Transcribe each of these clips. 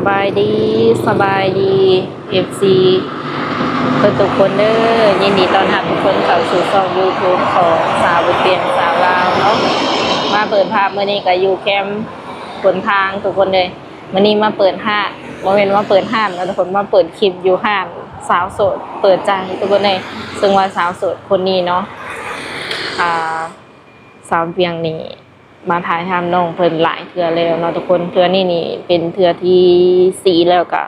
ສະບາຍດີ ສະບາຍດີ ເອັຟຊີ ເບິດທຸກຄົນເດີ. ຍິນດີຕ້ອນຮັບທຸກຄົນເຂົ້າສູ່ຊ່ອງຢູທູບຂອງສາວບຸນປ່ຽນສາວລາວເນາະ. ມາເປີດພາບມື້ນີ້ກໍຢູ່ແຄມຫົນທາງທຸກຄົນເດີ. ມື້ນີ້ມາເປີດຮ້ານ ບໍ່ແມ່ນມາເປີດຮ້ານເນາະທຸກຄົນ ມາເປີດຄລິບຢູ່ຮ້ານສາວໂສດເປີດໃຈທຸກຄົນເດີ. ເຊິ່ງວ່າສາວໂສດຄົນນີ້ເນາະ ອ່າ ສາວປຽງນີ້ມາຖ່າຍທຳນ້ອງເພິ່ນຫຼາຍເທື່ອແລ້ວເນາະທຸກຄົນ. ເທື່ອນີ້ນີ້ເປັນເທື່ອທີສີ່ແລ້ວ ກະ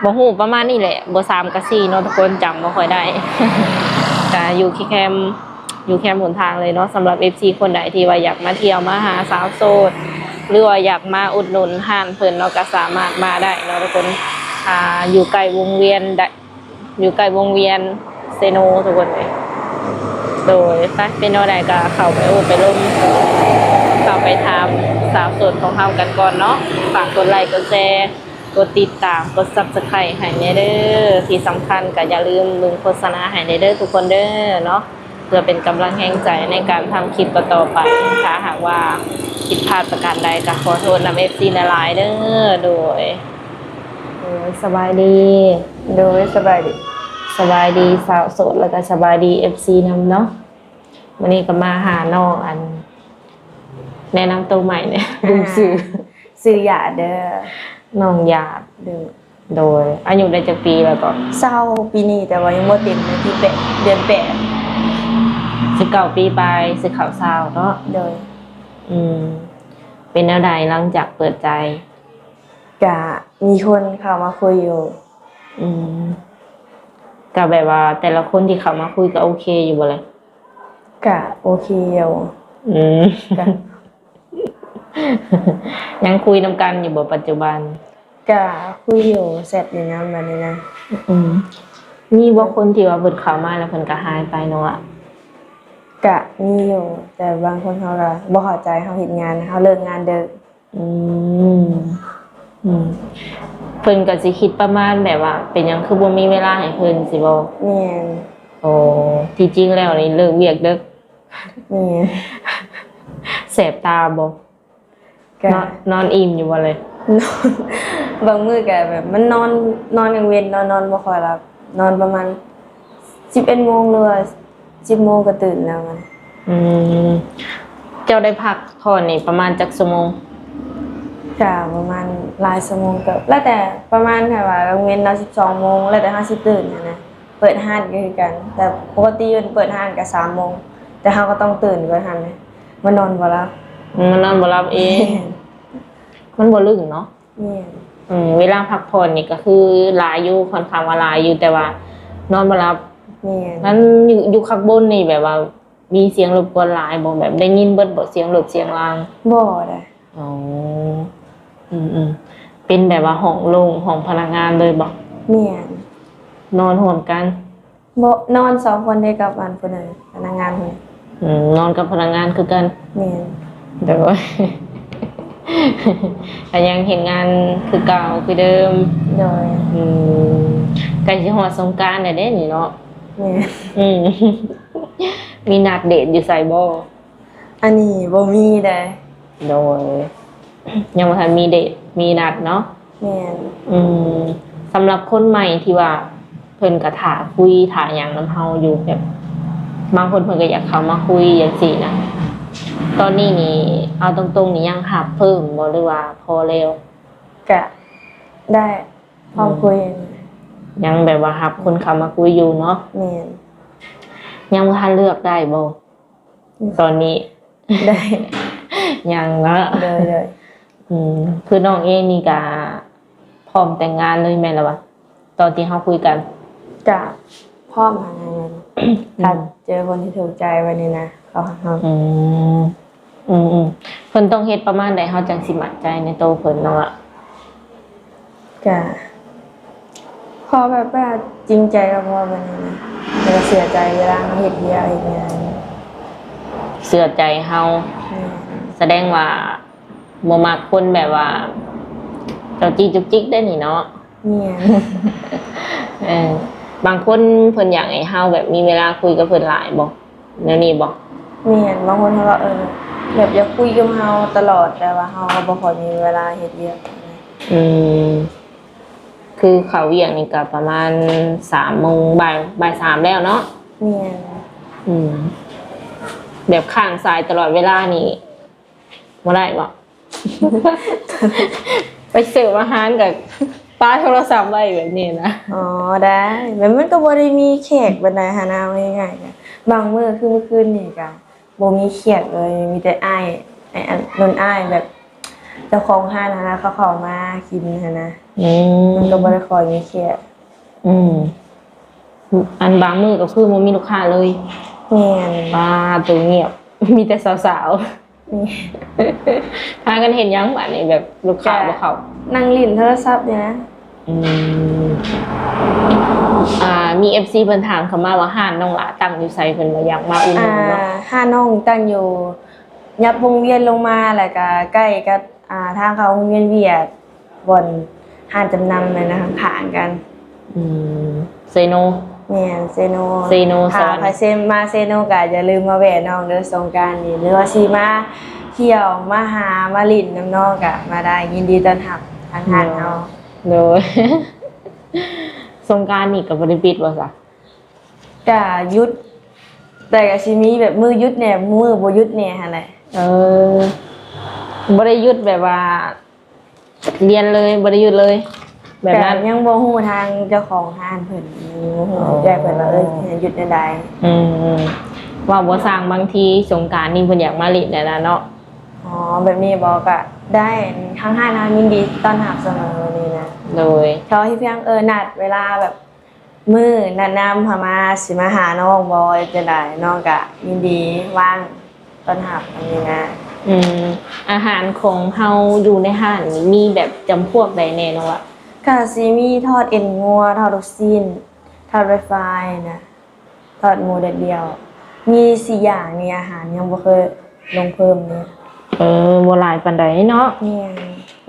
ບໍ່ຮູ້ປະມານນີ້ແຫຼະ ບໍ່ສາມກະສີ່ເນາະທຸກຄົນ ຈຳບໍ່ຄ່ອຍໄດ້. ກະຢູ່ແຄມ ຢູ່ແຄມຫົນທາງເລີຍເນາະ. ສຳລັບເອັຟຊີຄົນໃດທີ່ວ່າຢາກມາທ່ຽວມາຫາສາວໂສດ ຫຼືວ່າຢາກມາອຸດໜູນຮ້ານເພິ່ນເນາະ ກະສາມາດມາໄດ້ເນາະທຸກຄົນ. ອ່າ ຢູ່ໃກ້ວົງວຽນໄດ້ ຢູ່ໃກ້ວົງວຽນເຊໂນທຸກຄົນເອີຍ. ໂດຍ ໄປ ເປັນແນວໃດກະເຂົ້າໄປໂອ້ໄປລົມ ເຂົ້າໄປຖາມສາວໂສດຂອງເຮົາກັນກ່ອນເນາະ. ຝາກກົດໄລກ໌ ກົດແຊ ກົດຕິດຕາມ ກົດຊັບສະໄຄຣບ໌ໃຫ້ແດ່ເດີ. ທີ່ສຳຄັນກະຢ່າລືມເບິ່ງໂຄສະນາໃຫ້ແດ່ເດີທຸກຄົນເດີເນາະ ເພື່ອເປັນກຳລັງແຮງໃຈໃນການທຳຄລິບຕໍ່ໆໄປ. ຖ້າຫາກວ່າຜິດພາດປະການໃດກະຂໍໂທດນຳເອັຟຊີຫຼາຍໆເດີ. ໂດຍ ໂດຍ ສະບາຍດີ. ໂດຍ ສະບາຍດີ. ສະບາຍດີສາວໂສດ ແລ້ວກະສະບາຍດີເອັຟຊີນຳເນາະ. ມື້ນີ້ກໍມາຫານ້ອງ ອັນ ແນະນຳໂຕໃໝ່ແດ່ ລືມຊື່. ຊື່ຢາດເດີ. ນ້ອງຢາດ. ໂດຍ. ໂດຍ. ອາຍຸໄດ້ຈັກປີແລ້ວກໍ? ຊາວ ປີນີ້ ແຕ່ວ່າຍັງບໍ່ເຕັມເດືອນແປດ ເດືອນແປດ. ສິບເກົ້າປີປາຍ ຊິເຂົ້າຊາວເນາະ. ໂດຍ. ອືມ ເປັນແນວໃດຫຼັງຈາກເປີດໃຈ? ກະມີຄົນເຂົ້າມາຄຸຍຢູ່. ອືມ ກະແບບວ່າແຕ່ລະຄົນທີ່ເຂົ້າມາຄຸຍກະໂອເຄຢູ່ບໍ່ລະ? ກະໂອເຄຢູ່. ອືມ ກະ ຍັງຄຸຍນຳກັນຢູ່ບໍ່ປັດຈຸບັນ? ກະຄຸຍຢູ່ ແຊັດຢູ່ນຳບາດນີ້ນະ. ອືມ ມີບໍ່ຄົນທີ່ວ່າເພິ່ນເຂົ້າມາແລ້ວເພິ່ນກະຫາຍໄປເນາະ? ກະມີຢູ່ ແຕ່ບາງຄົນເຂົາກະບໍ່ເຂົ້າໃຈເຮົາເຮັດງານ ເຮົາເລີກງານເດິກ. ອືມ ອືມ ເພິ່ນກໍຊິຄິດປະມານແບບວ່າ ເປັນຫຍັງຄືບໍ່ມີເວລາໃຫ້ເພິ່ນຊີ້ບໍ? ແມ່ນ. ໂອ້ ທີ່ຈິງແລ້ວນີ້ເລີກວຽກເດິກ. ແມ່ນ. ແສບຕາບໍ່? ກະ ນອນ ນອນອີ່ມຢູ່ບໍ່ເລີຍ? ນອນ ບາງມື້ກະແບບມັນນອນ ນອນກາງເວັນເນາະ ນອນບໍ່ຄ່ອຍຫຼັບ ນອນປະມານສິບເອັດໂມງ ຫຼືວ່າສິບໂມງກໍຕື່ນແລ້ວ. ອືມ ເຈົ້າໄດ້ພັກຜ່ອນນີ້ປະມານຈັກຊົ່ວໂມງ? ກະປະມານຫຼາຍຊົ່ວໂມງເຕີບ ແລ້ວແຕ່ ປະມານ ຖ້າວ່າກາງເວັນເນາະ ສິບສອງໂມງ ແລ້ວແຕ່ເຮົາຊິຕື່ນຫັ້ນນະ. ເປີດຮ້ານກໍຄືກັນ ແຕ່ປົກກະຕິເພິ່ນເປີດຮ້ານກະສາມໂມງ ແຕ່ເຮົາກໍຕ້ອງຕື່ນກ່ອນຫັ້ນນະ ມັນນອນບໍ່ຫຼັບ. ອືມ ມັນນອນບໍ່ຫຼັບເອງ. ແມ່ນ. ມັນບໍ່ລຶ້ງເນາະ. ແມ່ນ. ອືມ ເວລາພັກຜ່ອນນີ້ກໍຄືຫຼາຍຢູ່ ຂ້ອນຂ້າງວ່າຫຼາຍຢູ່ ແຕ່ວ່ານອນບໍ່ຫຼັບ. ແມ່ນ. ມັນຢູ່ ຢູ່ຂ້າງບົນນີ້ແບບວ່າມີສຽງລົບກວນຫຼາຍບໍ່? ແບບໄດ້ຍິນເບິດບໍ່ ສຽງລົດສຽງລາງ? ບໍ່ໄດ໋. ອໍ ອືມໆ ເປັນແບບວ່າຫ້ອງໂລ່ງ ຫ້ອງພະນັກງານເລີຍບໍ່? ແມ່ນ. ນອນຮ່ວມກັນ? ບໍ່ ນອນສອງຄົນເດ້ກັບອັນຜູ້ໜຶ່ງ ພະນັກງານຜູ້ໜຶ່ງ. ອືມ ນອນກັບພະນັກງານຄືກັນ. ແມ່ນ. ໂດຍ ກໍຍັງເຮັດງານຄືເກົ່າຄືເດີມ. ໂດຍ. ອືມ ໃກ້ຊິຮອດສົງການແລ້ວເດ້ນີ້ເນາະ. ແມ່ນ. ອືມ ມີນັດເດດຢູ່ໃສບໍ່? ອັນນີ້ບໍ່ມີເດ້. ໂດຍ ຍັງບໍ່ທັນມີເດດ ມີນັດເນາະ. ແມ່ນ. ອືມ ສຳລັບຄົນໃໝ່ທີ່ວ່າເພິ່ນກະຖ້າຄຸຍຖ້າຫຍັງນຳເຮົາຢູ່ ແບບບາງຄົນເພິ່ນກະຢາກເຂົ້າມາຄຸຍຈັ່ງຊີ້ນະ ຕອນນີ້ນີ້ ເອົາຕົງໆນີ້ ຍັງຮັບເພີ່ມບໍ່ ຫຼືວ່າພໍແລ້ວ? ກະໄດ້ ພ້ອມຄຸຍ. ອືມ ຍັງແບບວ່າຮັບຄົນເຂົ້າມາຄຸຍຢູ່ເນາະ. ແມ່ນ. ຍັງບໍ່ທັນເລືອກໄດ້ບໍ່? ຕອນນີ້ ໄດ້ ຍັງເນາະ. ໂດຍໆ. ອືມ ຄືນ້ອງເອງນີ້ກະພ້ອມແຕ່ງງານເລີຍແມ່ນລະຫວາ? ຕອນທີ່ເຮົາຄຸຍກັນ ກະພ້ອມຫັ້ນນະ. ອືມ ຖ້າເຈີຄົນທີ່ຖືກໃຈບາດນີ້ນະ ເຂົາຮັກເຮົາ. ອືມ ອືມໆ ເພິ່ນຕ້ອງເຮັດປະມານໃດ ເຮົາຈັ່ງຊິໝັ້ນໃຈໃນໂຕເພິ່ນເນາະ? ກະພໍແບບວ່າຈິງໃຈກໍພໍບາດນີ້ນະ ແລ້ວກໍເຊື່ອໃຈເວລາເຮົາເຮັດວຽກເຮັດງານ. ເຊື່ອໃຈເຮົາ. ແມ່ນ. ສະແດງວ່າບໍ່ມັກຄົນແບບວ່າເຈົ້າຈີ້ຈຸກຈິກເດ້ນີ້ເນາະ. ແມ່ນ. ເອີ ບາງຄົນເພິ່ນຢາກໃຫ້ເຮົາແບບມີເວລາຄຸຍກັບເພິ່ນຫຼາຍບໍ່? ແນວນີ້ບໍ່? ແມ່ນ. ບາງຄົນເຂົາກໍ ເອີ ແບບຢາກຄຸຍກັບເຮົາຕະຫຼອດ ແຕ່ວ່າເຮົາກໍບໍ່ຄ່ອຍມີເວລາເຮັດວຽກ. ອືມ ຄືເຂົ້າວຽກນີ້ກໍປະມານສາມໂມງ ບ່າຍ ບ່າຍສາມແລ້ວເນາະ. ແມ່ນ. ອືມ ແບບຄ້າງສາຍຕະຫຼອດເວລານີ້ບໍ່ໄດ້ບໍ? ໄປເສີບອາຫານກໍປະໂທລະສັບໄວ້ແບບນີ້ນະ. ອໍ ໄດ້ ແບບມັນກໍບໍ່ໄດ້ມີແຂກປານໃດຫັ້ນນະ ເວົ້າງ່າຍໆ ກໍບາງມື້ ຄືມື້ຄືນນີ້ກໍບໍ່ມີແຂກເລີຍ ມີແຕ່ອ້າຍ ອ້າຍ ອັນ ລຸ້ນອ້າຍແບບເຈົ້າຂອງຮ້ານຫັ້ນນະ ເຂົາເຂົ້າມາກິນຫັ້ນນະ. ອືມ ມັນກໍບໍ່ໄດ້ຄ່ອຍມີແຂກ. ອືມ ອັນບາງມື້ກໍຄືບໍ່ມີລູກຄ້າເລີຍ. ແມ່ນ. ປາໂຕ ງຽບ ມີແຕ່ສາວໆ. ແມ່ນ. ພາກັນເຮັດຫຍັງບາດນີ້ ແບບລູກຄ້າບໍ່ເຂົ້າ? ນັ່ງຫຼິ້ນໂທລະສັບນີ້ນະ. ອືມ ອ່າ ມີເອັຟຊີເພິ່ນຖາມເຂົ້າມາວ່າ ຮ້ານນ້ອງຫຼ້າຕັ້ງຢູ່ໃສ ເພິ່ນວ່າຢາກມາອຸດໜູນເນາະ. ອ່າ ຮ້ານນ້ອງຕັ້ງຢູ່ ຍັບວົງວຽນລົງມາ ແລ້ວກໍໃກ້ກັບ ອ່າ ທາງເຂົ້າໂຮງຮຽນວຽດ ບ່ອນຮ້ານຈຳນຳນັ້ນນະ ຂ້າງໆກັນ. ອືມ ເຊໂນ. ແມ່ນ ເຊໂນ ເຊໂນ. ຖ້າໃຜເຊມາເຊໂນກໍຢ່າລືມມາແວ່ນ້ອງເດີ ສົງການນີ້ ຫຼືວ່າຊິມາທ່ຽວ ມາຫາ ມາຫຼິ້ນນຳນ້ອງກໍມາໄດ້ ຍິນດີຕ້ອນຮັບທາງຮ້ານເຮົາ. ໂດຍ ສົງການນີ້ກໍບໍ່ໄດ້ປິດບໍ່ຊະ? ກະຢຸດ ແຕ່ກະຊິມີແບບມື້ຢຸດແດ່ ມື້ບໍ່ຢຸດແດ່ຫັ້ນແຫຼະ. ເອີ ບໍ່ໄດ້ຢຸດແບບວ່າລຽນເລີຍ ບໍ່ໄດ້ຢຸດເລີຍແບບນັ້ນ? ກະຍັງບໍ່ຮູ້ທາງເຈົ້າຂອງຮ້ານເພິ່ນ ຍັງບໍ່ຮູ້ເອື້ອຍເພິ່ນວ່າ ເອີ ຊິໃຫ້ຢຸດແນວໃດ. ອືມ ເວົ້າບໍ່ຊ່າງ ບາງທີສົງການນີ້ເພິ່ນຢາກມາຫຼິ້ນແນວນັ້ນເນາະ. ອໍ ແບບນີ້ບໍ? ກະໄດ້ ທາງຮ້ານເຮົາຍິນດີຕ້ອນຮັບສະເໝີນີ້ນະ. ໂດຍ ຂໍໃຫ້ພຽງ ເອີ ນັດເວລາແບບ ມື້ແນະນຳເຮົາມາ ຊິມາຫານ້ອງບໍ່ ເຮັດຈັ່ງໃດ ນ້ອງກະຍິນດີວ່າງຕ້ອນຮັບ ອັນນີ້ນະ. ອືມ ອາຫານຂອງເຮົາຢູ່ໃນຮ້ານນີ້ ມີແບບຈຳພວກໃດແດ່ນ້ອງລະ? ກະຊິມີທອດເອັນງົວ ທອດລູກຊີ້ນ ທອດໄວຟາຍນະ ທອດໝູແດດດຽວ ມີສີ່ຢ່າງນີ້. ອາຫານຍັງບໍ່ເຄີຍລົງເພີ່ມເລີຍ. ເອີ ບໍ່ຫຼາຍປານໃດເນາະ. ແມ່ນ.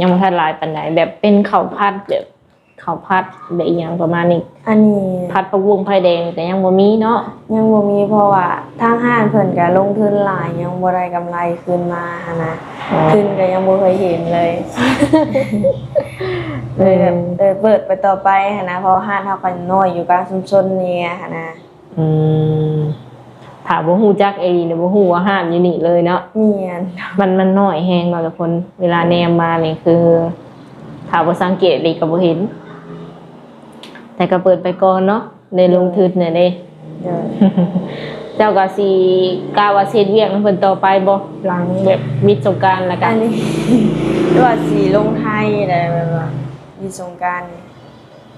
ຍັງບໍ່ທັນຫຼາຍປານໃດ ແບບເປັນເຂົ້າຜັດ ແບບ ເຂົ້າຜັດ ແບບອີ່ຫຍັງປະມານນີ້. ອັນນີ້ ຜັດຜັກບຸ້ງໄຟແດງກໍຍັງບໍ່ມີເນາະ. ຍັງບໍ່ມີ ເພາະວ່າທາງຮ້ານເພິ່ນກໍລົງທຶນຫຼາຍ ຍັງບໍ່ໄດ້ກຳໄລຄືນມາຫັ້ນນະ. ອໍ ທຶນກໍຍັງບໍ່ເຄີຍເຫັນເລີຍ. ເລີຍແບບ ເອີ ເປີດໄປຕໍ່ໄປຫັ້ນນະ ເພາະຮ້ານເຮົາກໍນ້ອຍ ຢູ່ກາງຊຸມຊົນແດ່ຫັ້ນນະ. ອືມ ຖ້າບໍ່ຮູ້ຈັກອີ່ຫຼີນີ້ ບໍ່ຮູ້ວ່າຮ້ານຢູ່ນີ້ເລີຍເນາະ. ແມ່ນ. ມັນ ມັນນ້ອຍແຮງເນາະທຸກຄົນ ເວລາແນມມານີ້ ຄືຖ້າບໍ່ສັງເກດນີ້ກໍບໍ່ເຫັນ ແຕ່ກໍເປີດໄປກ່ອນເນາະ ໄດ້ລົງທຶນແດ່ເດ້. ໂດຍ. ເຈົ້າກໍຊິ ກະວ່າຊິເຮັດວຽກນຳເພິ່ນຕໍ່ໄປບໍ່ ຫຼັງແບບວິດສົງການແລ້ວກະ? ອັນນີ້ ວ່າຊິລົງໄທແຫຼະ ແບບວ່າວິດສົງການນີ້.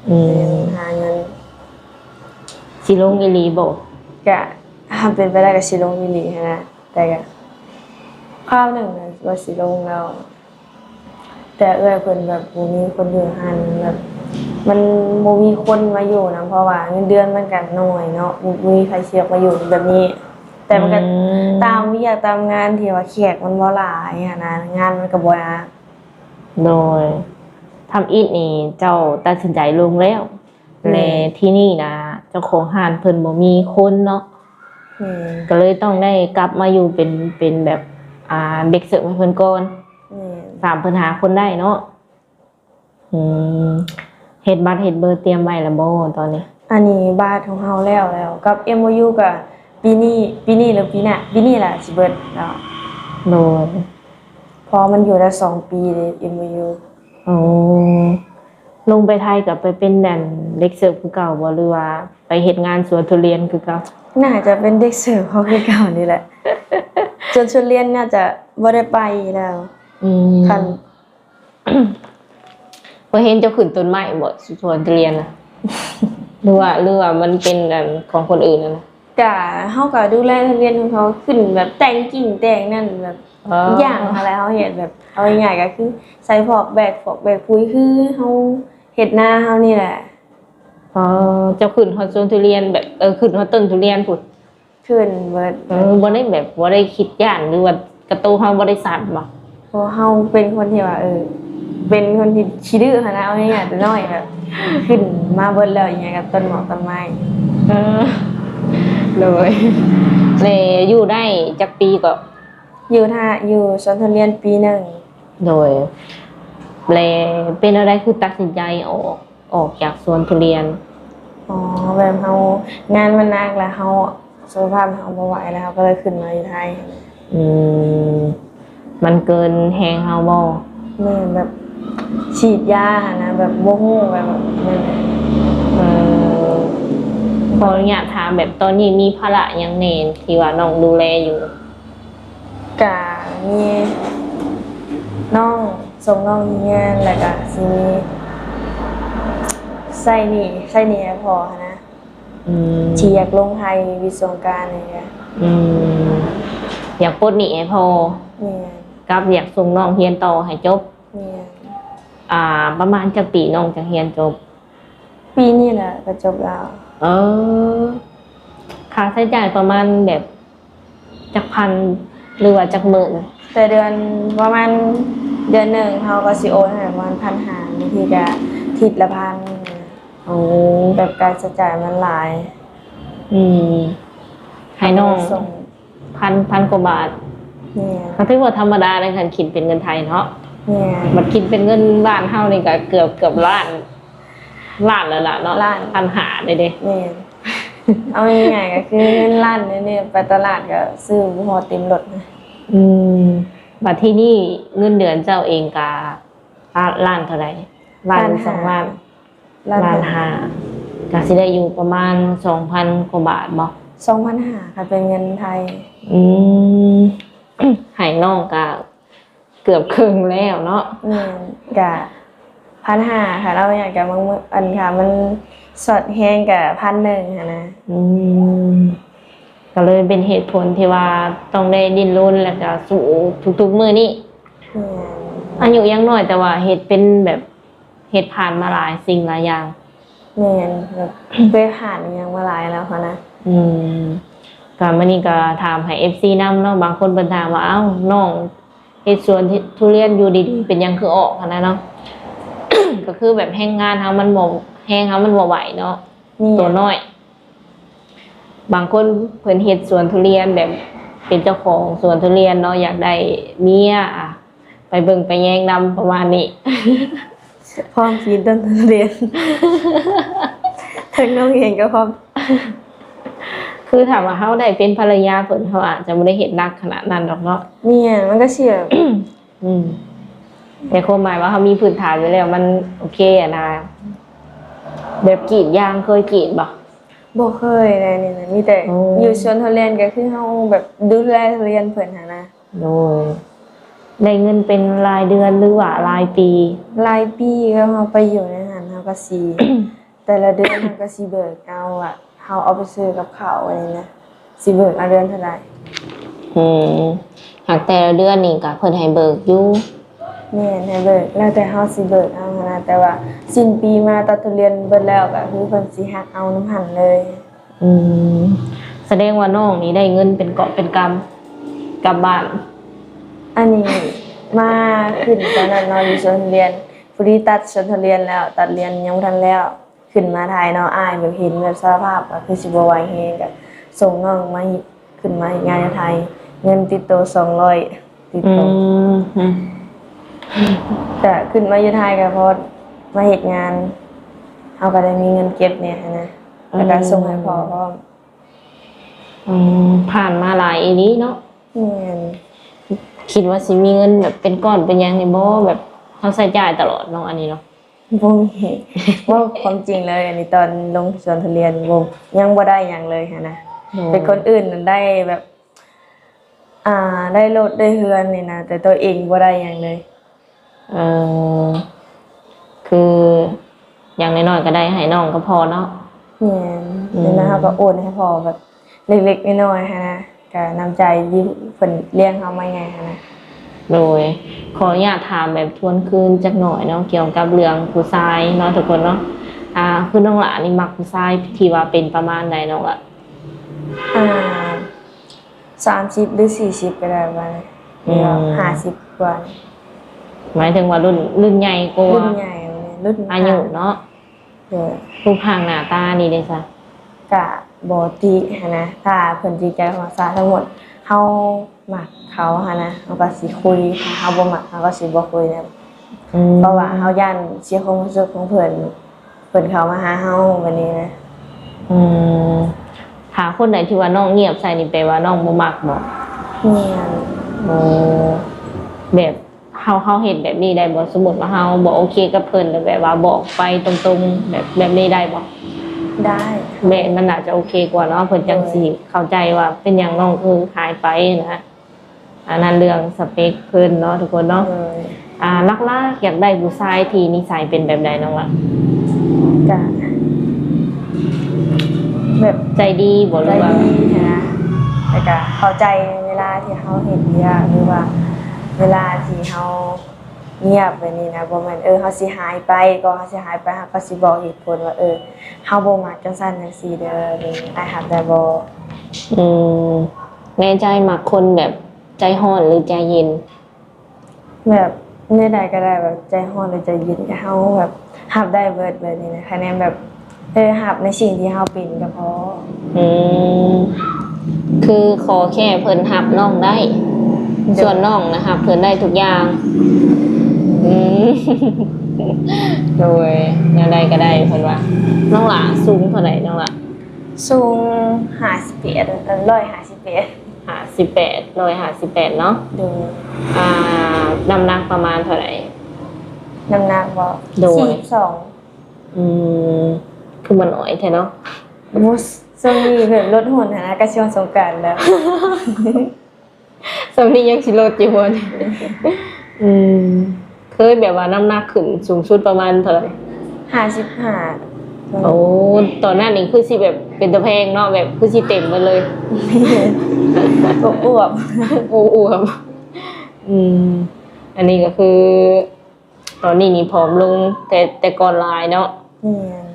ອືມ ຊິຫາເງິນ. ຊິລົງອີ່ຫຼີບໍ່? ກະ ຖ້າເປັນໄປໄດ້ກໍຊິລົງອີ່ຫຼີຫັ້ນນະ ແຕ່ກະຄາວໜຶ່ງນະວ່າຊິລົງແລ້ວ ແຕ່ເອື້ອຍເພິ່ນແບບບໍ່ມີຄົນຢູ່ຫັ້ນ ແບບມັນບໍ່ມີຄົນມາຢູ່ນຳ ເພາະວ່າເງິນເດືອນມັນກະໜ້ອຍເນາະ ບໍ່ ບໍ່ມີໃຜຊິຢາກມາຢູ່ແບບນີ້ ແຕ່ມັນກະ ອືມ ຕາມວຽກຕາມງານທີ່ວ່າແຂກມັນບໍ່ຫຼາຍຫັ້ນນະ ງານມັນກະບໍ່ໜັກ. ໂດຍ. ທຳອິດນີ້ເຈົ້າຕັດສິນໃຈລົງແລ້ວ ແມ່ນ ແລະ ທີ່ນີ້ນະ ເຈົ້າຂອງຮ້ານເພິ່ນບໍ່ມີຄົນເນາະ. ແມ່ນ. ກໍເລີຍຕ້ອງໄດ້ກັບມາຢູ່ເປັນ ເປັນແບບ ອ່າ ເດັກເສີບໃຫ້ເພິ່ນກ່ອນ. ແມ່ນ. ຕາມເພິ່ນຫາຄົນໄດ້ເນາະ. ອືມ ເຮັດບັດເຮັດເບີຕຽມໄວ້ແລ້ວບໍ່ຕອນນີ້? ອັນນີ້ບັດຂອງເຮົາແລ້ວແລ້ວ ກັບເອັມໂອຢູກໍປີນີ້ ປີນີ້ຫຼືປີໜ້າ ປີນີ້ແຫຼະຊິເບິດເນາະ. ໂດຍ. ເພາະມັນຢູ່ໄດ້ສອງປີເດ້ ເອັມໂອຢູ. ອໍ ລົງໄປໄທກໍໄປເປັນແບບເດັກເສີບຄືເກົ່າບໍ່ ຫຼືວ່າໄປເຮັດງານສວນທຸລຽນຄືເກົ່າ? ໜ້າຈະເປັນເດັກເສີບເຂົາຄືເກົ່ານີ້ແຫຼະ. ສວນທຸລຽນໜ້າຈະບໍ່ໄດ້ໄປແລ້ວ. ອືມ ຄັນ ເພິ່ນເຫັນເຈົ້າຂຶ້ນຕົ້ນໄມ້ບໍ່ ສວນທຸລຽນນະ? ຫຼືວ່າ ຫຼືວ່າມັນເປັນອັນຂອງຄົນອື່ນຫັ້ນນະ? ກະ ເຮົາກະດູແລທຸລຽນຂອງເຂົາ ຂຶ້ນແບບແຕ່ງກິ່ງແຕ່ງນັ້ນ ແບບ ອໍ ຢ່າງຫັ້ນແຫຼະ ເຮົາເຮັດແບບ ເອົາງ່າຍໆ ກະຄືໃສ່ພວກແບກ ພວກແບກປຸ໋ຍ ຄືເຮົາເຮັດນາເຮົານີ້ແຫຼະ. ອໍ ເຈົ້າຂຶ້ນຮອດສວນທຸລຽນ ແບບ ເອີ ຂຶ້ນຮອດຕົ້ນທຸລຽນພຸ້ນ? ຂຶ້ນເບິດ. ເອີ ບໍ່ໄດ້ແບບ ບໍ່ໄດ້ຄິດຢ້ານ ຫຼືວ່າກະໂຕເຮົາບໍ່ໄດ້ສັ່ນບໍ່? ເພາະເຮົາເປັນຄົນທີ່ວ່າ ເອີ ເປັນຄົນທີ່ຂີ້ດື້ຫັ້ນນະ ເອົາງ່າຍໆ ແຕ່ນ້ອຍແບບ ຂຶ້ນມາເບິດແລ້ວ ອີ່ຫຍັງກັບຕົ້ນໝອກຕົ້ນໄມ້. ເອີ ໂດຍ. ແລະ ຢູ່ໄດ້ຈັກປີເກາະ? ຢູ່ຖ້າ ຢູ່ສວນທຸລຽນປີໜຶ່ງ. ໂດຍ. ແລະ ເປັນແນວໃດຄືຕັດສິນໃຈອອກ ອອກຈາກສວນທຸລຽນ? ອໍ ແບບເຮົາ ງານມັນໜັກ ແລ້ວເຮົາ ສຸຂະພາບເຮົາບໍ່ໄຫວ ແລ້ວເຮົາກໍເລີຍຂຶ້ນມາຢູ່ໄທ. ອືມ ມັນເກີນແຮງເຮົາບໍ່? ແມ່ນ ແບບ ສີດຢາຫັ້ນນະ ແບບບໍ່ຮູ້ ແບບນັ້ນແຫຼະ. ເອີ ຂໍອະນຸຍາດຖາມ ແບບຕອນນີ້ມີພາລະຫຍັງແດ່ທີ່ວ່ານ້ອງດູແລຢູ່? ກະມີນ້ອງ ສົ່ງນ້ອງຮຽນ ແລ້ວກະຊິມີໃຊ້ໜີ້ ໃຊ້ໜີ້ໃຫ້ພໍ່ຫັ້ນນະ. ອືມ ທີ່ຢາກລົງໄຮ່ວິດສົງການນີ້ກະ ອືມ ຢາກປົດໜີ້ໃຫ້ພໍ່. ແມ່ນ ກັບຢາກສົ່ງນ້ອງຮຽນຕໍ່ໃຫ້ຈົບ. ແມ່ນ ອ່າ ປະມານຈັກປີນ້ອງຈະຮຽນຈົບ? ປີນີ້ແຫຼະກໍຈົບແລ້ວ. ເອີ ຄ່າໃຊ້ຈ່າຍປະມານແບບ ຈັກພັນ ຫຼືວ່າຈັກໝື່ນ? ແຕ່ເດືອນ ປະມານເດືອນໜຶ່ງເຮົາກໍຊິໂອນໃຫ້ປະມານພັນຫ້າ ບາງທີກໍທິດລະພັນ. ໂອ້ ແບບການໃຊ້ຈ່າຍມັນຫຼາຍ. ອືມ ໃຫ້ນ້ອງ ເຮົາກໍສົ່ງ ພັນ ພັນກວ່າບາດ. ແມ່ນ ກໍຖືວ່າທຳມະດາໃນຄັນຄິດເປັນເງິນໄທເນາະ. ແມ່ນ ບັດຄິດເປັນເງິນບ້ານເຮົານີ້ກໍເກືອບ ເກືອບລ້ານ ລ້ານແລ້ວລະເນາະ. ລ້ານ ພັນຫ້າເດ້ເດ້. ແມ່ນ ເອົາງ່າຍໆກໍຄືເງິນລ້ານນີ້ ໄປຕະຫຼາດກໍຊື້ບໍ່ຮອດເຕັມລົດນະ. ອືມ ບັດທີນີ້ເງິນເດືອນເຈົ້າເອງກະລ້ານ ລ້ານເທົ່າໃດ? ລ້ານ ລ້ານຫ້າ ສອງລ້ານ? ລ້ານ ລ້ານຫ້າ ຫ້າ ກໍຊິໄດ້ຢູ່ປະມານສອງພັນກວ່າບາດບໍ່? ສອງພັນຫ້າ ຄັນເປັນເງິນໄທ. ອືມ ໃຫ້ນ້ອງກະ ເກືອບເຄິ່ງແລ້ວເນາະ. ແມ່ນ ກະພັນຫ້າ ຄັນເອົາຫຍັງກະບາງມື້ ອັນ ຖ້າມັນຊອດແຮງກະພັນໜຶ່ງຫັ້ນນະ. ອືມ ກໍເລີຍເປັນເຫດຜົນທີ່ວ່າຕ້ອງໄດ້ດີ້ນລົນ ແລ້ວກະສູ້ທຸກໆມື້ນີ້. ແມ່ນ ອາຍຸຍັງນ້ອຍ ແຕ່ວ່າເຮັດເປັນແບບ ເຮັດຜ່ານມາຫຼາຍສິ່ງຫຼາຍຢ່າງ. ແມ່ນ ແບບເຄີຍຜ່ານອີ່ຫຍັງມາຫຼາຍແລ້ວຫັ້ນນະ. ອືມ ກໍມື້ນີ້ກໍຖາມໃຫ້ເອັຟຊີນຳເນາະ ບາງຄົນເພິ່ນຖາມວ່າ ເອົ້າ ນ້ອງເຮັດສວນທຸລຽນຢູ່ດີໆ ເປັນຫຍັງຄືອອກຫັ້ນນະເນາະ. ກໍຄືແບບແຮງງານເຮົາມັນບໍ່ ແຮງເຮົາມັນບໍ່ໄຫວເນາະ. ແມ່ນ ຕົວນ້ອຍ ບາງຄົນເພິ່ນເຮັດສວນທຸລຽນ ແບບເປັນເຈົ້າຂອງສວນທຸລຽນເນາະ ຢາກໄດ້ເມຍ ອ່າ ໄປເບິ່ງໄປແຍງນຳ ປະມານນີ້. ພ້ອມປີນຕົ້ນທຸລຽນ ທັງນ້ອງເອງກໍພ້ອມ. ຄືຖ້າວ່າເຮົາໄດ້ເປັນພັນລະຍາເພິ່ນ ເຮົາອາດຈະບໍ່ໄດ້ເຮັດໜັກຂະໜາດນັ້ນດອກເນາະ. ແມ່ນ ມັນກໍຊິແບບ ອືມ ແຕ່ຄວາມໝາຍວ່າເຮົາມີພື້ນຖານຢູ່ແລ້ວ ມັນໂອເຄຫັ້ນນະ. ແບບກຣີດຢາງເຄີຍກຣີດບໍ່? ບໍ່ເຄີຍເລີຍນີ້ນະ ມີແຕ່ ໂອ້ ຢູ່ສວນທຸລຽນ ກໍຄືເຮົາແບບດູແລທຸລຽນເພິ່ນຫັ້ນນະ. ໂດຍ ໄດ້ເງິນເປັນລາຍເດືອນ ຫຼືວ່າລາຍປີ? ລາຍປີ ກໍເຮົາໄປຢູ່ໃນຫັ້ນ ເຮົາກໍຊິ ແຕ່ລະເດືອນເຮົາກໍຊິເບີກເອົາ ວ່າເຮົາເອົາໄປຊື້ກັບເຂົ້າອັນນີ້ນະ ຊິເບີກເອົາເດືອນເທົ່າໃດ. ອືມ ຫາກແຕ່ລະເດືອນນີ້ກໍເພິ່ນໃຫ້ເບີກຢູ່? ແມ່ນ ໃຫ້ເບີກ ແລ້ວແຕ່ເຮົາຊິເບີກເອົາຫັ້ນນະ ແຕ່ວ່າສິ້ນປີມາຕັດທຸລຽນເບິດແລ້ວ ກໍຄືເພິ່ນຊິຫັກເອົານຳຫັ້ນເລີຍ. ອືມ ສະແດງວ່ານ້ອງນີ້ໄດ້ເງິນເປັນກອບເປັນກຳກັບບ້ານ. ອັນນີ້ມາຂຶ້ນຕອນນັ້ນເນາະ ຢູ່ສວນທຸລຽນ ພໍດີຕັດສວນທຸລຽນແລ້ວ ຕັດລຽນຍັງບໍ່ທັນແລ້ວ ຂຶ້ນມາໄທເນາະ ອ້າຍແບບເຫັນແບບສະພາບກໍຄືຊິບໍ່ໄຫວແຮງ ກໍສົ່ງນ້ອງມາເຮັດ ຂຶ້ນມາເຮັດງານຢູ່ໄທ ເງິນຕິດໂຕສອງຮ້ອຍ ຕິດໂຕ. ອືມ ກໍຂຶ້ນມາຢູ່ໄທກໍພໍມາເຮັດງານ ເຮົາກໍໄດ້ມີເງິນເກັບແດ່ຫັ້ນນະ ແລ້ວກໍ ເອີ ສົ່ງໃຫ້ພໍ່ພ້ອມ. ອືມ ຜ່ານມາຫຼາຍອີ່ຫຼີເນາະ. ແມ່ນ ຄິດວ່າຊິມີເງິນແບບເປັນກ້ອນເປັນຫຍັງນີ້ບໍ່? ແບບເຮົາໃຊ້ຈ່າຍຕະຫຼອດເນາະ ອັນນີ້ເນາະ. ບໍ່ມີ ເວົ້າຄວາມຈິງເລີຍ ອັນນີ້ຕອນລົງສວນທຸລຽນ ບໍ່ ຍັງບໍ່ໄດ້ຫຍັງເລີຍຫັ້ນນະ. ໂດຍ ເປັນຄົນອື່ນນັ້ນໄດ້ແບບ ອ່າ ໄດ້ລົດໄດ້ເຮືອນນີ້ນະ ແຕ່ຕົວເອງບໍ່ໄດ້ຫຍັງເລີຍ. ເອີ ຄືຢ່າງໜ້ອຍໆກໍໄດ້ໃຫ້ນ້ອງກັບພໍ່ເນາະ. ແມ່ນ ອືມ ແລ້ວເຮົາກໍໂອນໃຫ້ພໍ່ແບບເລັກໆນ້ອຍໆຫັ້ນນະ ກໍນ້ຳໃຈທີ່ເພິ່ນລ້ຽງເຮົາມາໃຫຍ່ຫັ້ນນະ. ໂດຍ ຂໍອະນຸຍາດຖາມແບບທວນຄືນຈັກໜ້ອຍເນາະ ກ່ຽວກັບເລື່ອງຜູ້ຊາຍເນາະ ທຸກຄົນເນາະ. ອ່າ ຄືນ້ອງຫຼ້ານີ້ມັກຜູ້ຊາຍທີ່ວ່າເປັນປະມານໃດນ້ອງຫຼ້າ? ອ່າ ສາມສິບຫຼືສີ່ສິບກໍໄດ້ປະມານນີ້ ອືມ ຫຼືວ່າຫ້າສິບກວ່ານີ້. ໝາຍເຖິງວ່າລຸ້ນ ລຸ້ນໃຫຍ່ກວ່າ ລຸ້ນໃຫຍ່ ລຸ້ນອາຍຸເນາະ. ໂດຍ ຮູບຮ່າງໜ້າຕານີ້ເດ້ຊະ? ກະບໍ່ຕິຫັ້ນນະ ຖ້າເພິ່ນຈິງໃຈເຂົ້າມາສາ ສົມມຸດເຮົາມັກເຂົາຫັ້ນນະ ເຮົາກໍຊິຄຸຍ ຖ້າເຮົາບໍ່ມັກ ເຮົາກໍຊິບໍ່ຄຸຍນຳ. ອືມ ເພາະວ່າເຮົາຢ້ານເສຍຄວາມຮູ້ສຶກຂອງເພິ່ນ ເພິ່ນເຂົ້າມາຫາເຮົາແບບນີ້ນະ. ອືມ ຖ້າຄົນໃດທີ່ວ່ານ້ອງງຽບໃສ່ນີ້ ແປວ່ານ້ອງບໍ່ມັກບໍ? ແມ່ນ. ໂອ້ ແບບ ເຮົາ ເຮົາເຮັດແບບນີ້ໄດ້ບໍ່? ສົມມຸດວ່າເຮົາບໍ່ໂອເຄກັບເພິ່ນ ແລ້ວແບບວ່າບອກໄປຕົງໆ ແບບ ແບບນີ້ໄດ້ບໍ່? ໄດ້. ແມ່ນ ມັນໜ້າຈະໂອເຄກວ່າເນາະ ເພິ່ນຈັ່ງ ໂດຍ ຊິເຂົ້າໃຈວ່າເປັນຫຍັງນ້ອງຄືຫາຍໄປນະ. ອັນນັ້ນເລື່ອງສະເປັກເພິ່ນເນາະທຸກຄົນເນາະ. ໂດຍ. ອ່າ ຫຼັກໆ ຢາກໄດ້ຜູ້ຊາຍທີ່ນິໄສເປັນແບບໃດນ້ອງລະ? ກະແບບໃຈດີບໍ່ ຫຼືວ່າ ໃຈດີຫັ້ນນະ ແລ້ວກະເຂົ້າໃຈເວລາທີ່ເຮົາເຮັດວຽກ ຫຼືວ່າເວລາທີ່ເຮົາງຽບແບບນີ້ນະ. ບໍ່ແມ່ນ ເອີ ເຮົາຊິຫາຍໄປ ກໍເຮົາຊິຫາຍໄປ ເຮົາກໍຊິບອກເຫດຜົນວ່າ ເອີ ເຮົາບໍ່ມັກຈັ່ງຊັ້ນຈັ່ງຊີ້ເດີ ນີ້ ອ້າຍຮັບໄດ້ບໍ່? ອືມ ແມ່ໃຈມັກຄົນແບບໃຈຮ້ອນ ຫຼື ໃຈເຢັນ? ແບບແນວໃດກໍໄດ້ ແບບໃຈຮ້ອນ ຫຼື ໃຈເຢັນ ກໍເຮົາແບບຮັບໄດ້ເບິດແບບນີ້ນະ. ຄະແນນແບບ ເອີ ຮັບໃນສິ່ງທີ່ເຮົາເປັນກໍພໍ. ອືມ ຄືຂໍແຄ່ເພິ່ນຮັບນ້ອງໄດ້ ໂດຍ ສ່ວນນ້ອງນະຮັບເພິ່ນໄດ້ທຸກຢ່າງ. ອືມ ໂດຍ ແນວໃດກໍໄດ້ເພິ່ນວ່າ. ນ້ອງຫຼ້າສູງເທົ່າໃດນ້ອງຫຼ້າ? ສູງຫ້າສິບແປດ ຮ້ອຍຫ້າສິບແປດ. ຫ້າສິບແປດ ຮ້ອຍຫ້າສິບແປດເນາະ. ໂດຍ. ອ່າ ນ້ຳໜັກປະມານເທົ່າໃດ? ນ້ຳໜັກບໍ? ໂດຍ. ສີ່ສິບສອງ. ອືມ ຄືມັນໜ້ອຍແທ້ເນາະ. ໂອ້ ຊ່ວງນີ້ແບບລົດຫົນຫັ້ນນະ ໃກ້ຊິຮອດສົງການແລ້ວ. ຊ່ວງນີ້ຍັງຊິລົດຢູ່ບໍ່ນີ້? ອືມ ເຄີຍແບບວ່ານ້ຳໜັກຂຶ້ນສູງສຸດປະມານເທົ່າໃດ? ຫ້າສິບຫ້າ. ໂອ້ ຕອນນັ້ນນີ້ຄືຊິແບບເປັນຕາແພງເນາະ ແບບຄືຊິເຕັມໝົດເລີຍ. ອວບໆ ອວບໆ. ອືມ ອັນນີ້ກໍຄື ຕອນນີ້ນີ້ຜອມລົງແຕ່ ແຕ່ກ່ອນຫຼາຍເນາະ. ແມ່ນ.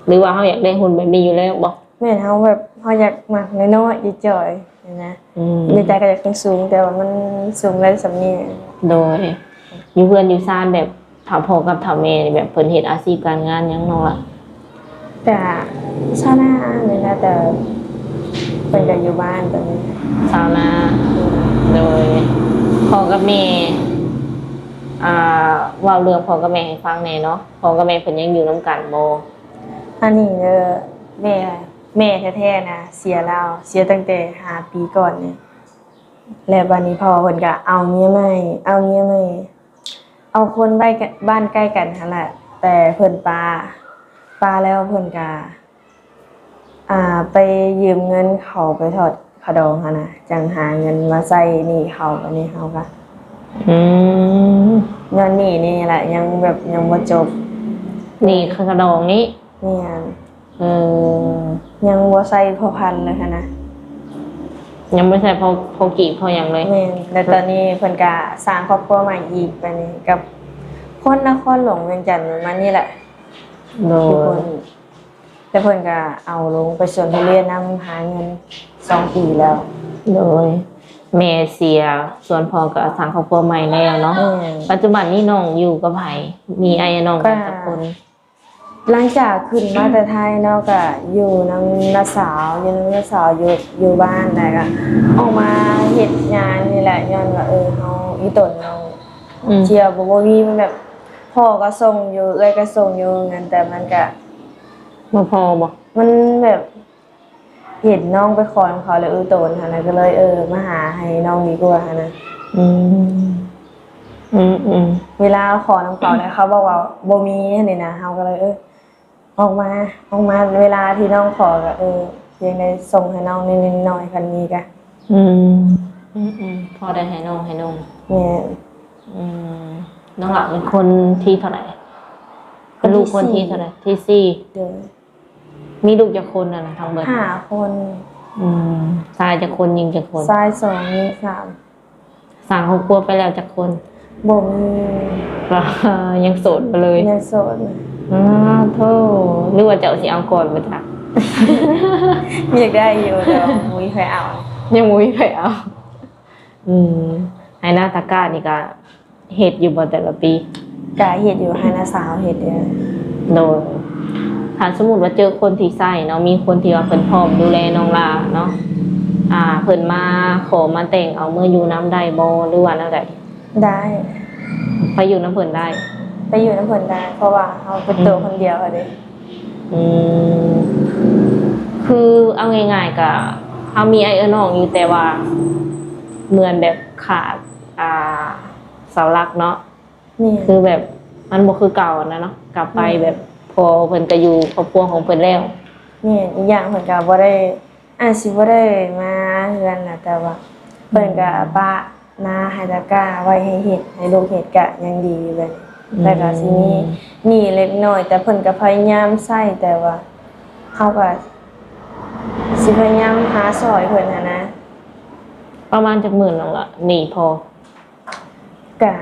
ຫຼືວ່າເຮົາຢາກໄດ້ຫຸ່ນແບບນີ້ຢູ່ແລ້ວບໍ? ແມ່ນ ເຮົາແບບ ເຮົາຢາກມັກນ້ອຍໆ ຈ່ອຍໆ ຫັ້ນນະ. ອືມ ໃນໃຈກໍຢາກສູງໆ ແຕ່ວ່າມັນສູງໄດ້ສ່ຳນີ້. ໂດຍ. ຢູ່ເຮືອນຢູ່ຊານແບບ ຖ້າພໍ່ກັບຖ້າແມ່ນີ້ ແບບເພິ່ນເຮັດອາຊີບການງານຫຍັງນ້ອງລະ? ກະຊາວນານີ້ນະ ແຕ່ເພິ່ນກະຢູ່ບ້ານຕອນນີ້. ຊາວນາ. ໂດຍ. ພໍ່ກັບແມ່ ອ່າ ເວົ້າເລື່ອງພໍ່ກັບແມ່ໃຫ້ຟັງແດ່ເນາະ. ພໍ່ກັບແມ່ເພິ່ນຍັງຢູ່ນຳກັນບໍ່? ອັນນີ້ເດີ ແມ່ ແມ່ແທ້ໆນະ ເສຍແລ້ວ ເສຍຕັ້ງແຕ່ຫ້າປີກ່ອນນີ້. ແລ້ວບາດນີ້ພໍ່ເພິ່ນກະເອົາເມຍໃໝ່ ເອົາເມຍໃໝ່ ເອົາຄົນໄວ້ ບ້ານໃກ້ກັນຫັ້ນແຫຼະ ແຕ່ເພິ່ນປາ ປາແລ້ວເພິ່ນກະ ອ່າ ໄປຢືມເງິນເຂົາໄປຖອດຂະດອງຫັ້ນນະ ຈັ່ງຫາເງິນມາໃຊ້ໜີ້ເຂົາ. ບາດນີ້ເຮົາກະ ອືມ ຍ້ອນໜີ້ນີ້ແຫຼະ ຍັງແບບຍັງບໍ່ຈົບ ໜີ້ຂະດອງນີ້. ແມ່ນ. ເອີ ຍັງບໍ່ໃຊ້ພໍພັນເລີຍຫັ້ນນະ ຍັງບໍ່ໃຊ້ພໍ ພໍກີບພໍຫຍັງເລີຍ. ແມ່ນ. ແລ້ວຕອນນີ້ເພິ່ນກະສ້າງຄອບຄົວໃໝ່ອີກ ບາດນີ້ກັບຄົນນະຄອນຫຼວງວຽງຈັນປະມານນີ້ແຫຼະ. ໂດຍ. ແຕ່ເພິ່ນກະເອົາລົງໄປສວນທຸລຽນນຳ ຫາເງິນສອງປີແລ້ວ. ໂດຍ. ແມ່ເສຍ ສ່ວນພໍ່ກະສ້າງຄອບຄົວໃໝ່ແລ້ວເນາະ. ແມ່ນ. ປັດຈຸບັນນີ້ນ້ອງຢູ່ກັບໃຜ? ມີອ້າຍນ້ອງກັນຈັກຄົນ? ຫຼັງຈາກຂຶ້ນມາແຕ່ໄທເນາະ ກະຢູ່ນຳນ້າສາວ ຢູ່ນຳນ້າສາວ ຢູ່ ຢູ່ບ້ານ ແລ້ວກະອອກມາເຮັດງານນີ້ແຫຼະ ຍ້ອນວ່າ ເອີ ເຮົາອີ່ຕົນເຮົາ ອືມ ທ່ຽວບໍ່ ບໍ່ມີ ມັນແບບ ພໍ່ກໍສົ່ງຢູ່ ເອື້ອຍກໍສົ່ງຢູ່ ເງິນ ແຕ່ມັນກະບໍ່ພໍບໍ່? ມັນແບບ ເຫັນນ້ອງໄປຂໍນຳເຂົາແລ້ວ ເອີ ໂຕນຫັ້ນນະ ກໍເລີຍ ເອີ ມາຫາໃຫ້ນ້ອງດີກວ່າຫັ້ນນະ. ອືມ ອືມໆ ເວລາຂໍນຳເຂົາແລ້ວ ເຂົາບອກວ່າບໍ່ມີຫັ້ນນີ້ນະ ເຮົາກໍເລີຍ ເອີ ອອກມາ ອອກມາ ເວລາທີ່ນ້ອງຂໍກໍ ເອີ ພຽງໄດ້ສົ່ງໃຫ້ນ້ອງນິດໆໜ້ອຍໆ ຄັນມີກະ ອືມ ອືມໆ ພໍໄດ້ໃຫ້ນ້ອງ ໃຫ້ນ້ອງ. ແມ່ນ. ອືມ ນ້ອງຫຼ້າເປັນຄົນທີເທົ່າໃດ? ເປັນລູກຄົນທີເທົ່າໃດ? ທີສີ່. ໂດຍ. ມີລູກຈັກຄົນຫັ້ນນະ ທັງເບິດ? ຫ້າຄົນ. ອືມ ຊາຍຈັກຄົນ ຍິງຈັກຄົນ? ຊາຍສອງ ຍິງສາມ. ສ້າງຄອບຄົວໄປແລ້ວຈັກຄົນ? ບໍ່ມີ. ຍັງໂສດຢູ່ເລີຍ? ຍັງໂສດ. ອ້າໂທ້ ຫຼືວ່າເຈົ້າຊິເອົາກ່ອນບໍ່ຈັກ? ຢາກໄດ້ຢູ່ ແຕ່ວ່າບໍ່ມີໃຜເອົາ. ຍັງບໍ່ມີໃຜເອົາ. ອືມ ໄຮ່ນາຕາກ້ານີ້ກະ ເຮັດຢູ່ບໍ່ແຕ່ລະປີ? ກະເຮັດຢູ່ ໄຮ່ນ້າສາວເຮັດຢູ່. ໂດຍ. ຖ້າສົມມຸດວ່າເຈີຄົນທີ່ໃຊ້ເນາະ ມີຄົນທີ່ວ່າເພິ່ນພ້ອມດູແລນ້ອງຫຼ້າເນາະ ອ່າ ເພິ່ນມາຂໍມາແຕ່ງເອົາເມືອຢູ່ນຳໄດ້ບໍ່ ຫຼືວ່າແນວໃດ? ໄດ້. ໄປຢູ່ນຳເພິ່ນໄດ້ ໄປຢູ່ນຳເພິ່ນໄດ້ ເພາະວ່າເຮົາເປັນໂຕ ອືມ ຄົນດຽວຫັ້ນເດ້. ອືມ ຄືເອົາງ່າຍໆ ກະເຮົາມີອ້າຍເອື້ອຍນ້ອງຢູ່ ແຕ່ວ່າເໝືອນແບບຂາດ ອ່າ ເສົາຫຼັກເນາະ. ແມ່ນ ຄືແບບມັນບໍ່ຄືເກົ່າຫັ້ນນະເນາະ ກັບໄປ ແມ່ນ ແບບພໍ່ເພິ່ນກະຢູ່ຄອບຄົວຂອງເພິ່ນແລ້ວ. ແມ່ນ ອີກຢ່າງເພິ່ນກະບໍ່ໄດ້ ອາດຊິບໍ່ໄດ້ມາເຮືອນນະ ແຕ່ວ່າເພິ່ນກະ ອືມ ປະນາໃຫ້ຕາກ້າໄວ້ໃຫ້ເຮັດ ໃຫ້ລູກເຮັດກະຍັງດີຢູ່ແບບນີ້. ອືມ ແລ້ວກະຊິມີໜີ້ເລັກນ້ອຍ ແຕ່ເພິ່ນກະພະຍາຍາມໃຊ້ ແຕ່ວ່າເຮົາກະຊິພະຍາຍາມຫາຊ່ອຍເພິ່ນຫັ້ນນະ. ປະມານຈັກໝື່ນນ້ອງລະ ໜີ້ພໍ່? ກະ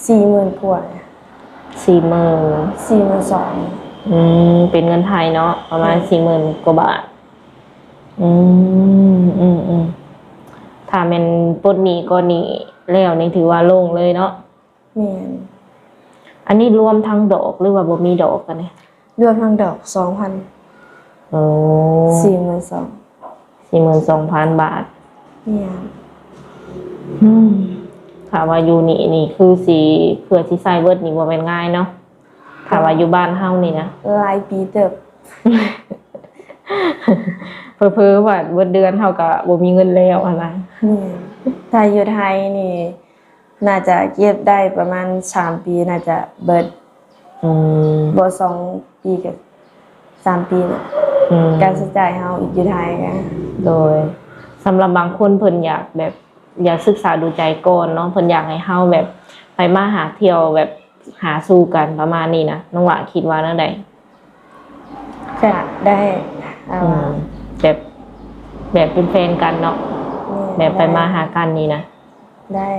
ສີ່ໝື່ນກວ່າ ສີ່ໝື່ນ ສີ່ໝື່ນສອງ. ອືມ ເປັນເງິນໄທເນາະ ປະມານ ແມ່ນ ສີ່ໝື່ນກວ່າບາດ. ອືມ ອືມໆ ຖ້າແມ່ນປົດໜີ້ກ້ອນນີ້ແລ້ວນີ້ ຖືວ່າໂລ່ງເລີຍເນາະ. ແມ່ນ ອັນນີ້ລວມທັງດອກ ຫຼືວ່າບໍ່ມີດອກອັນນີ້? ລວມທັງດອກສອງພັນ. ໂອ້ ສີ່ໝື່ນສອງ ສີ່ໝື່ນສອງພັນບາດ. ແມ່ນ ອືມ ຖ້າວ່າຢູ່ນີ້ນີ້ຄືຊິ ເພື່ອຊິໃຊ້ເບິດນີ້ບໍ່ແມ່ນງ່າຍເນາະ ຖ້າວ່າຢູ່ບ້ານເຮົານີ້ນະ. ຫຼາຍປີເຕີບ ເຜີໆວ່າເບິດເດືອນເຮົາກະບໍ່ມີເງິນແລ້ວຫັ້ນນະ. ແມ່ນ ຖ້າຢູ່ໄທນີ້ ໜ້າຈະເກັບໄດ້ປະມານສາມປີ ໜ້າຈະເບິດ. ອືມ ບໍ່ ສອງປີກະສາມປີເນາະ. ອືມ ການໃຊ້ຈ່າຍເຮົາອີກຢູ່ໄທກະ. ໂດຍ ສຳລັບບາງຄົນເພິ່ນຢາກແບບ ຢາກສຶກສາດູໃຈກ່ອນເນາະ ເພິ່ນຢາກໃຫ້ເຮົາແບບໄປມາຫາທ່ຽວ ແບບຫາສູ່ກັນປະມານນີ້ນະ ນ້ອງຫຼ້າຄິດວ່າແນວໃດ? ກະໄດ້ ອືມ ແບບ ແບບເປັນແຟນກັນເນາະ. ແມ່ນ ແບບໄປມາຫາກັນນີ້ນະ ໄດ້.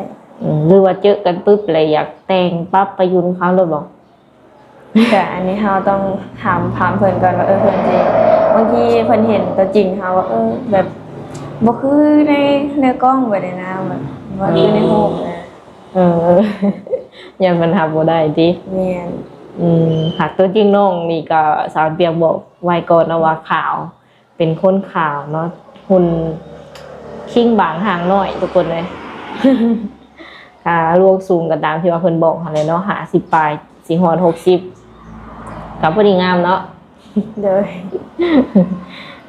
ອືມ ຫຼືວ່າເຈີກັນປຶບແລ້ວຢາກແຕ່ງປັບໄປຢູ່ນຳເຂົາໂລດບໍ? ກະອັນນີ້ເຮົາຕ້ອງຖາມ ຖາມເພິ່ນກ່ອນວ່າ ເອີ ເພິ່ນຊິ ບາງທີເພິ່ນເຫັນຕົວຈິງເຮົາວ່າ ເອີ ແບບບໍ່ຄືໃນ ໃນກ້ອງແບບນີ້ນະ ແບບບໍ່ຄືໃນຮູບນະ. ເອີ ຢ້ານເພິ່ນຮັບບໍ່ໄດ້ຕິ? ແມ່ນ. ອືມ ຫາກຕົວຈິງນ້ອງນີ້ກະ ສາວປຽງບອກໄວ້ກ່ອນເນາະວ່າຂາວ ເປັນຄົນຂາວເນາະ ຫຸ່ນຄິງບາງຮ່າງນ້ອຍທຸກຄົນເລີຍ. ຄ່າລວງສູງກະຕາມທີ່ວ່າເພິ່ນບອກຫັ້ນແຫຼະເນາະ ຫ້າສິບປາຍ ຊິຮອດຫົກສິບ ກະພໍດີງາມເນາະ. ໂດຍ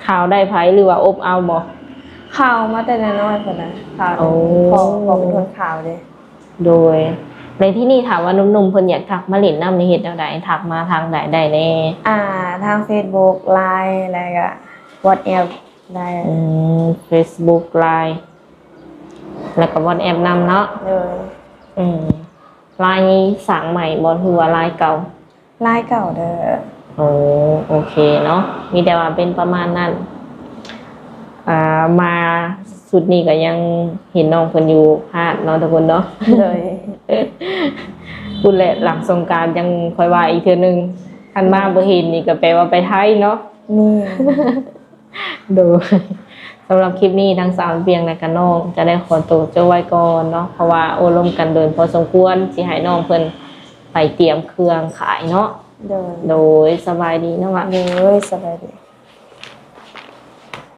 ຂາວໄດ້ໃຜ ຫຼືວ່າອົບເອົາບໍ? ຂາວມາແຕ່ນ້ອຍໆ ພຸ້ນນະ ຂາວ. ໂອ້ ພໍ່ ພໍ່ເປັນຄົນຂາວເດ້. ໂດຍ ໃນທີ່ນີ້ຖ້າວ່າໜຸ່ມໆ ເພິ່ນຢາກທັກມາຫຼິ້ນນຳນີ້ເຮັດແນວໃດ? ທັກມາທາງໃດໄດ້ແດ່? ອ່າ ທາງເຟສບຸກ ລາຍ ແລ້ວກະວັອດແອັບໄດ້. ອືມ ເຟສບຸກ ລາຍ ແລ້ວກະວັອດແອັບນຳເນາະ. ໂດຍ. ອືມ ລາຍນີ້ສ້າງໃໝ່ບໍ່ ຫຼືວ່າລາຍເກົ່າ? ລາຍເກົ່າເດີ. ໂອ້ ໂອເຄເນາະ ມີແຕ່ວ່າເປັນປະມານນັ້ນ. ອ່າ ມາຊຸດນີ້ກະຍັງເຫັນນ້ອງເພິ່ນຢູ່ຫາດເນາະທຸກຄົນເນາະ. ໂດຍ. ພຸ້ນແຫຼະ ຫຼັງສົງການຈັ່ງຄ່ອຍວ່າອີກເທື່ອໜຶ່ງ ຄັນມາບໍ່ເຫັນນີ້ກະແປວ່າໄປໄທເນາະ. ແມ່ນ. ໂດຍ ສຳລັບຄລິບນີ້ທັງສາວປຽງ ແລະກະນ້ອງຈະໄດ້ຂໍໂຕຈົບໄວ້ກ່ອນເນາະ ເພາະວ່າໂອ້ລົມກັນດົນພໍສົມຄວນ ຊິໃຫ້ນ້ອງເພິ່ນໄປຕຽມເຄື່ອງຂາຍເນາະ. ໂດຍ. ໂດຍ ສະບາຍດີເນາະ. ໂດຍ ສະບາຍດີ.